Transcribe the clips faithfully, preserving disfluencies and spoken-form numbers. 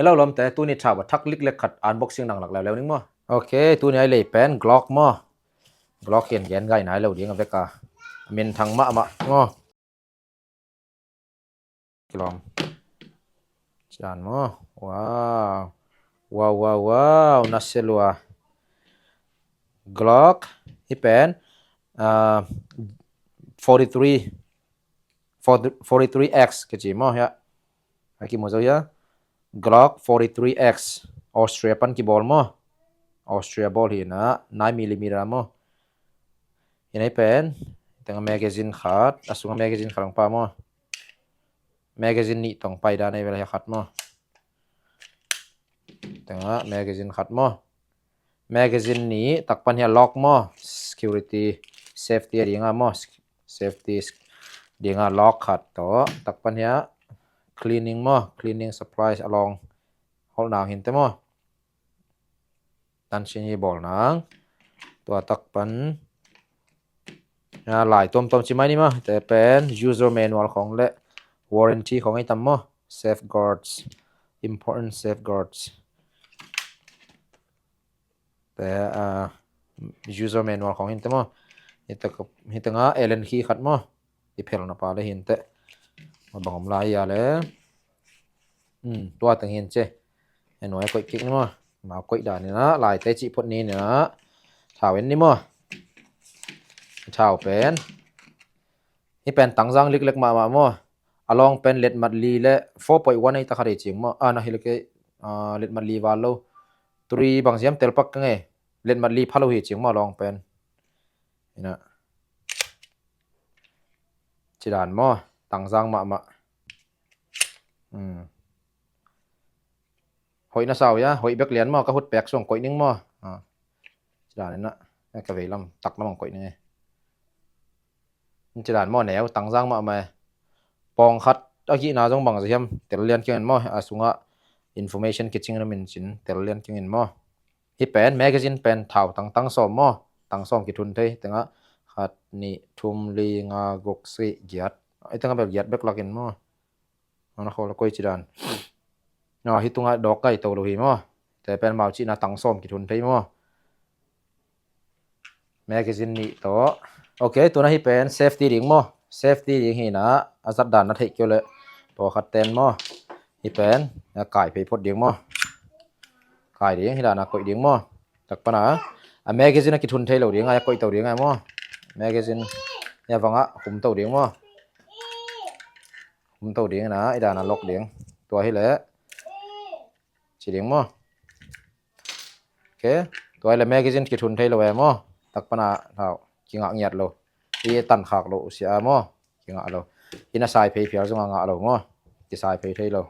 Hello lawmte, tuni thau a thak liklek khat unboxing nang lak leuleu ning maw. Ok, tuni a i lei pen Glock maw. Glock hi in gen gai nai lo ding a vek a, a minthang mahmah maw. Kilawm. Ci dan maw. Wow. Wow, wow, wow. Nasia lua. Glock. Hih pen, ah, forty-three, forty, forty-three X kici maw hiah. A kimu zo hiah. Glock forty-three X. Austria pan kibawl maw. Austria bawl hi in a, nine millimeter maw. Hi in a, hih pen, tengah magazine khat, a sungah magazine khat hong pai maw. Magazine nih tawh hong pai dan a, hi vel hiah khat maw. Tengah magazine khat maw. Magazine nih, tak pan hiah lock maw. Security, safety a ding a maw. Safety ding a lock khat tawh. Tak pan hiah cleaning maw. Cleaning supplies a lawng holh nang hi inteh maw. Tan sin hi bawl nang. Tua tak pan, ah, lai tuamtuam ci mai ni maw. Te pen user manual khawng le warranty khawng ei tam maw. Safeguards. Important safeguards. Te, ah, user manual khawng hi inteh maw. Hih tengah Allen key khat maw. I phelna pa le hi inteh. Bang om lai a le. Hmm, tua teng hi in ci. Hih nuai koih kik ni maw. Mau koih dan in a, laite cih phot ni in a. Thau en ni maw. Thau pen. Hih pen tangzang liklek mahmah maw. A lawng pen letmat li le four point one ei ta khat hi cing maw. Ah, na hi le kei, ah, letmat li val lo. Three bang ziam tel pak ka ngei. Letmat li pha lo hi cing maw a lawng pen. Hi in a. Ci dan maw. Tangzang mahmah. Hmm. Hoih na sa uh hia, hoih bek lian maw, ka hut pek sung koih ning maw. Ah. Ci dan in a, eh, ka vei lam, tak lam ang koih ning e. Ci dan maw, neu, tangzang mahmah e. Pawng khat a gihna zong bang za hiam, tel lian keng in maw, a sungah information kicing na min cin, tel lian keng in maw. Hih pen, magazine pen, thau tang, tang sawm maw, tang sawm kithun thei, tengah, khat, nih, thum, li, nga, guk, sagih, giat. Hih tengah bel giat bek lak in maw. Ana khawl a koih ci dan. Ah, hih tungah dawk gai to lo hi maw. Te pen mau cihna tang sawm kithun thei maw. Magazine nih tawh. Ok, tuna hih pen safety ding maw. Safety ding hi in a, a zat dan na theih kei uh leh pawlkhat ten maw. Hih pen, a kai phei phot ding maw. Kai ding, hih dan a koih ding maw. Tak pan a. A magazine a kithun thei lo ding a, a koih to ding a maw. Magazine, a vang a, khum to ding maw. Khum to ding in a, hih dan a lock ding. Tua hi leh. Ci ding maw. Ok. Tua hi leh magazine kithun thei lo e maw. Tak pan a thau. Kingah ngiat lo. I tan khak lo uh sia maw. Kingah lo. Hi in a sai phei phial zong a ngah lo maw. Kisai phei thei lo.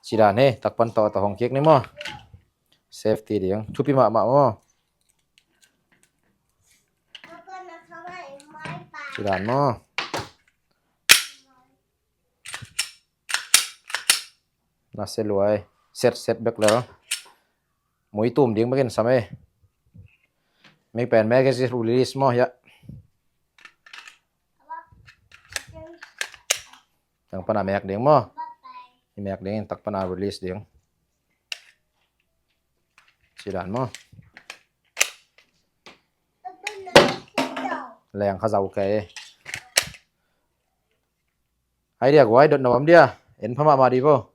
Ci dan hi. Tak pan tawh tawh hong kik ni maw. Safety ding. Thupi mahmah maw. Ci dan maw. Nasia lua e. Set, set bek le. Mui tum ding bek in sam e. Hih pen magazine release maw hiah. Tang pan a mek ding maw. Hih mek ding in tak pan a release ding. Ci dan maw. Leng kha zau kei. Ai dia, guai dot na bam dia. En pha mahmah di bo.